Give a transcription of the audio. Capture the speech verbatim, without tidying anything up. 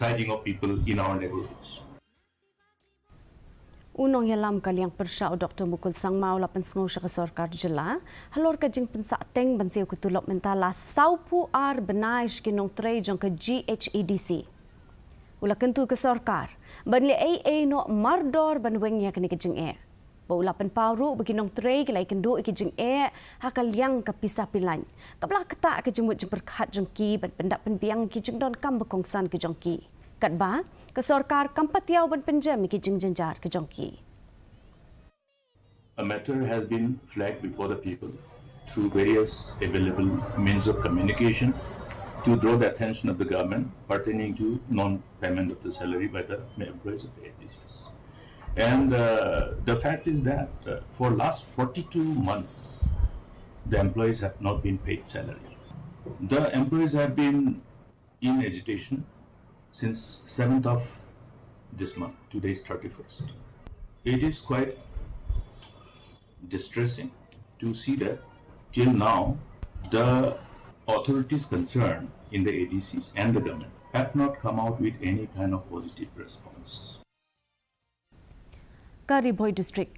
siding of people in our neighborhoods. U nongïalam ka liang pyrshah u Doktor Mukul Sangma u la pynsngew sha ka sorkar jylla halor ka jingpynsah teng ban siew ka tulop mynta la sawphew ar bnai sha ki nongtrei jong ka G H A D C. U la kyntu ka sorkar ban leh ei ei noh mardor ban weng ïa kane ka jingeh. Bad u la pynpaw ruh ba ki nongtrei ki la ïakynduh ïa ki jingeh ha ka liang ka pisa pilain kaba la ktah ka jingmut jingpyrkhat jong ki ban pyndap pynbiang ïa ki jingdonkam ba kongsan ki jong ki. Katba ka sorkar kam pat ïoh ban pynjem ïa ki jingjynjar ki jong ki. A matter has been flagged before the people through various available means of communication to draw the attention of the government pertaining to non-payment of the salary by the employees of the A D Cs. And uh, the fact is that uh, for last forty-two months, the employees have not been paid salary. The employees have been in agitation since seventh of this month. Today is thirty-first. It is quite distressing to see that till now the authorities concerned in the A D Cs and the government have not come out with any kind of positive response. Ka Ri Bhoi District